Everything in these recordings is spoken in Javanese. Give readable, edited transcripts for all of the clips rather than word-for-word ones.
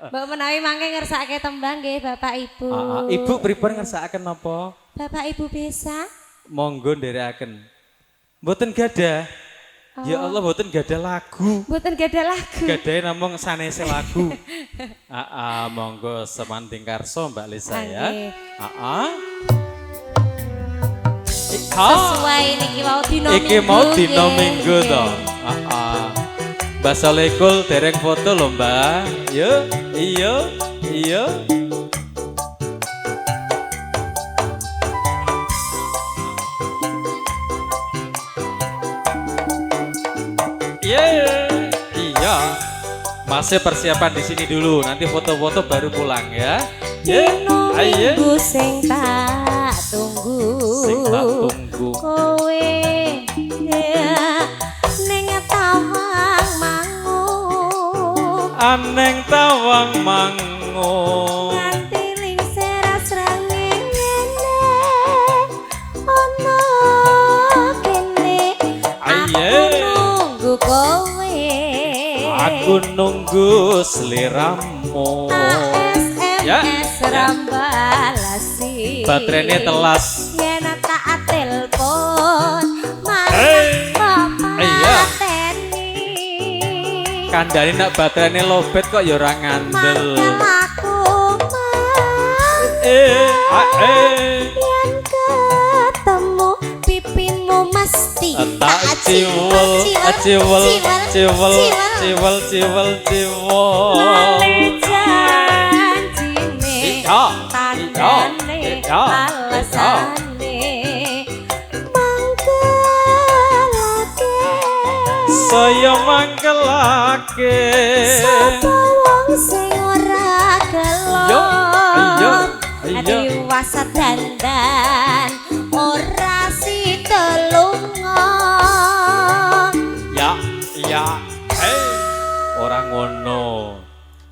Mbok menawi mangke ngersake tembang nggih Bapak Ibu. Heeh, Ibu pripun ngersakaken napa? Bapak Ibu bisa? Monggo nderekaken. Mboten gadah. Oh. Ya Allah, mboten gadah lagu. Mboten gadah lagu. Gadahe namung sanese lagu. Heeh, monggo semanding karso Mbak Lisa ya. Heeh. Sesuai niki mau dina Minggu. Iki mau dina Minggu to. Heeh. Mbak Solekul dereng foto lho, Mbak. Yo, iya, iya. Yeah, iya. Masih persiapan di sini dulu, nanti foto-foto baru pulang ya. Yeah, ayo. Sing tak tunggu. Sing tak tunggu. Kowe ning tawang mangu. Aneng tawang mangu. Nganti lingsir srengenge ono kene. Aku nunggu kowe. Aku nunggu sliramu. SMS rambalasi. Baterainya telas. Yen tak telepon malah pateni. Kandhane nek baterainya lobet kok ya ora ngandel. Mangkel aku yen ketemu pipimu mesti tak ciwel ciwel ciwel ciwel ciwel ciwel. Lali janjine tandane alasane mangkelake saya mangkelake. Sapa wong sing ora gelo diwasa dandan ora sida lunga. Ya ya ora ngono.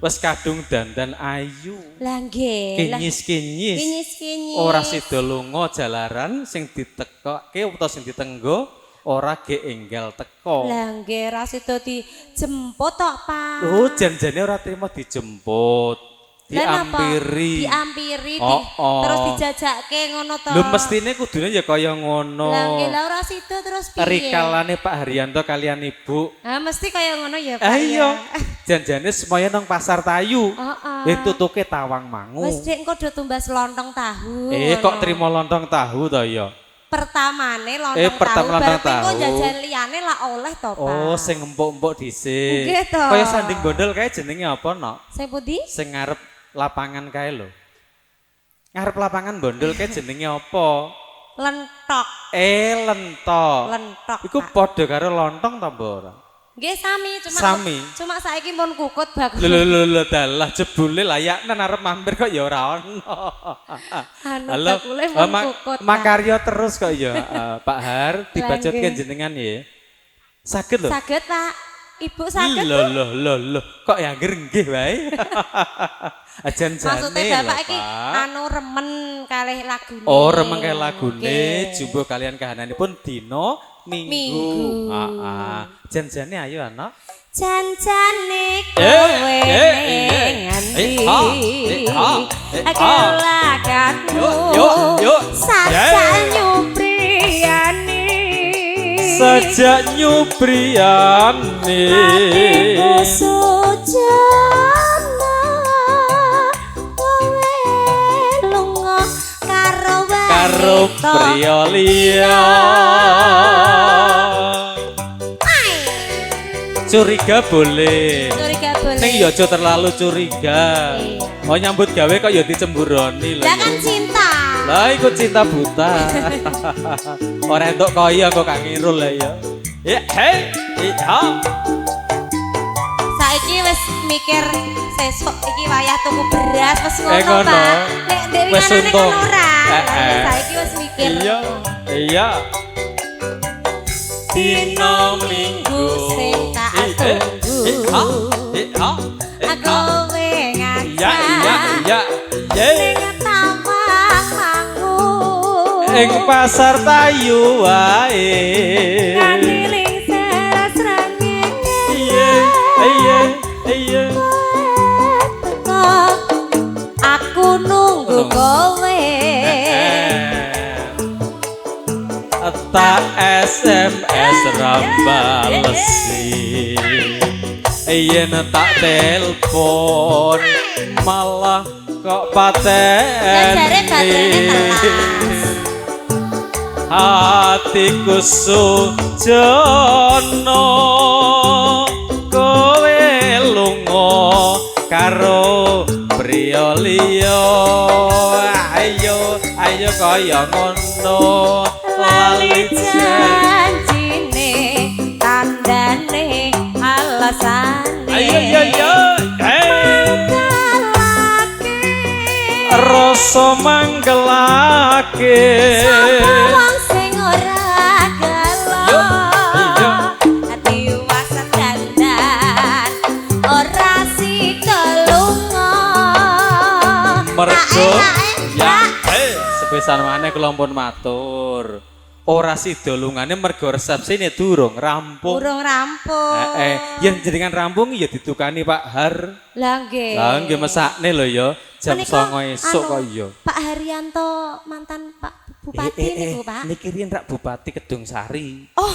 Wes kadung dandan ayu. Lah nggih. Kinyis-kinyis. Kinyis-kinyis. Ora sida lunga jalaran sing ditekokke utawa sing ditenggo ora ge enggal teko. Lah nggih ora sida dijemput tok, Pak. Oh, janjane ora trimo dijemput. Diampiri. Diampiri terus dijajake ngono to. Lho mestine kudune ya kaya ngono. Lah nggih lah ora sida terus piye? Rikalane Pak Haryanto kalian Ibu. Ha mesti kaya ngono ya, Pak. Iya. Janjane semuanya nang pasar Tayu. Heeh. Tutuke Tawang Mangu. Wis Dik engko do tumbas lontong tahu. Kok trimo lontong tahu to ya? Pertamane lontong tahu, bar engko jajan liyane lah oleh to, Pak. Oh, sing empuk-empuk dhisik. Nggih to. Kaya sanding bondol kae jenenge apa, Nok? Sing pundi? Sing ngarep lapangan kae lho. Ngarep lapangan bondol kae jenenge apa? Lentok. Lentok. Lentok. Iku padha karo lontong ta mbok ora? Nggih sami, cuma sami. Cuma saiki mun kukut bakul. Lho lho lho dalah jebule layakne arep mampir kok ya ora ono. Anu bakule mun kukut. Makarya terus kok ya Pak Har dibacutke jenengan ya. Saged lho. Saged, Pak. Ibu saged. Lho lho lho lho kok ya angger nggih wae. Ajan-jane. Maksudnya Bapak iki anu remen kalih lagune. Oh, remen kalih lagune jumbo kalian kahananipun dina Minggu. Heeh. Janjane ayo anak. Janjane kowe ning ngendi? Kelakatmu. Yo yo. Sajak nyupriyani. Sajak nyupriyani. Atiku sujana kowe lunga karo karo priya liya. Curiga boleh. Curiga boleh. Ning ya aja terlalu curiga. Oh nyambut gawe kok ya dicemburoni lho. Lah kan cinta. Lah iku cinta buta. Ora entuk kaya kok Kang Irul lah ya. Ya hei, iya. Saiki wis mikir sesuk iki wayah tuku beras wis ngono, Pak. Nek ndek winginane kan ora. Saiki wis mikir. Iya, iya. Dina Minggu sing tak tunggu. Kowe ngajak. Iya, iya, iya. Ning Tawang Mangu. Ing pasar Tayu wae. Nganti lingsir srengenge. Iya, iya, iya. SMS ra balesi. Yen tak telepon malah kok Lah jare pateni. Baterainya telas. Hatiku sujono, kowe lunga karo priya liya. Ayo ayo kaya ngono Lali lali janjine, tandane, alasane. Ayo yo yo, eh. Mangkelake. Rasa mangkelake. Sapa wong sing ora gelo? Yo, iya. Tiwas dandan ora sida lunga. Mergo Ae, ae, ya sepisan maneh kula pun matur. Ora sida lungane mergo resepsine durung rampung. Urung rampung. Yen jenengan rampung ya ditukani Pak Har. Lah nggih. Lah nggih, mesakne lho ya, jam Menika, 09.00 esuk anu, kok iya. Pak Haryanto mantan Pak Bupati niku, Pak. Niki riyen rak Bupati Kedung Sari. Oh,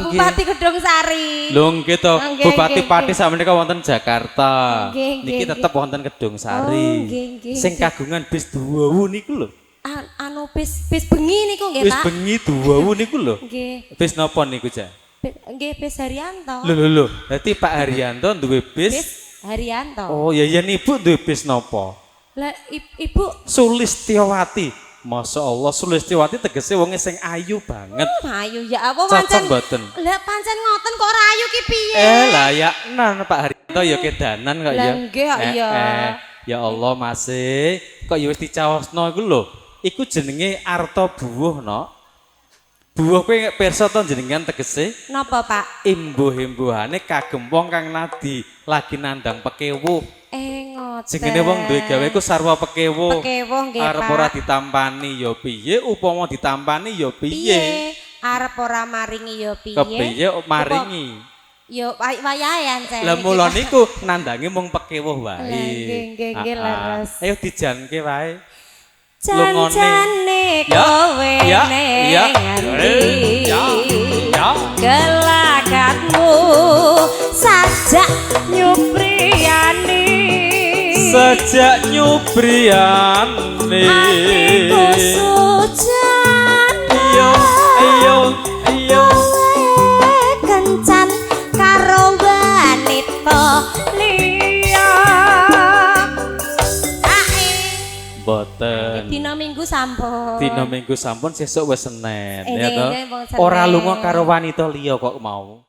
Bupati Kedung Sari. Lho nggih to, Nggih, Bupati nggih, Pati sakmenika wonten Jakarta. Nggih, Niki tetep wonten Kedung Sari. Oh, nggih, nggih, Sing kagungan bis duwawu niku lho. Anu bis bengi niku nggih, Bis Pak. bengi duwawu niku lho. Nggih. Bis napa niku, Ja? Nggih, bis Haryanto. Lho lho lho, dadi Pak Haryanto duwe bis. Bis Haryanto. Oh ya yen Ibu duwe bis napa? Lah Ibu Sulistyowati. Masya Allah, Sulistyowati tegese wonge sing ayu banget. Ayu ya apa Cocok pancen. mboten? Lah pancen ngoten kok ora ayu ki piye? Eh layaknan Pak Haryanto ya kedanan kok Lah ya. nggih kok ya. Ya Allah Mas, kok ya wis dicaosno iku lho. Iku jenenge arta buwuh no. Buwuh kowe pirsa to jenengan tegese? Napa, Pak? Imbuh-imbuhane kagem wong kang nadi lagi nandang pekewuh. Eh ngoten. Jenenge wong duwe gawe iku sarwa pekewuh. Pekewuh nggih, Arep Pak. ora ditampani ya piye, upama ditampani ya piye. Piye? Arep ora maringi ya piye? Kepiye maringi. Ya wayahe ancen. Lah iki, mula Pak. niku nandange mung pekewuh wae. Lah, nggih, nggih, nggih, Ah, ah. leres. Ayo dijanke wae. Lungone. Janjane Ya, kowe ya, ning ya, ngendi? Ya, ya. Gelakatmu sajak nyupriyani. Sejak nyubriyane. Atiku sujana. Iyo, iyo, iyo. Kowe kencan karo wanita liya. Ae. Mboten. Dina Minggu sampun. Dina Minggu sampun, sesuk wis Senin Eh, ya toh. nggih, wong Senin. Ora lunga karo wanita liya kok mau.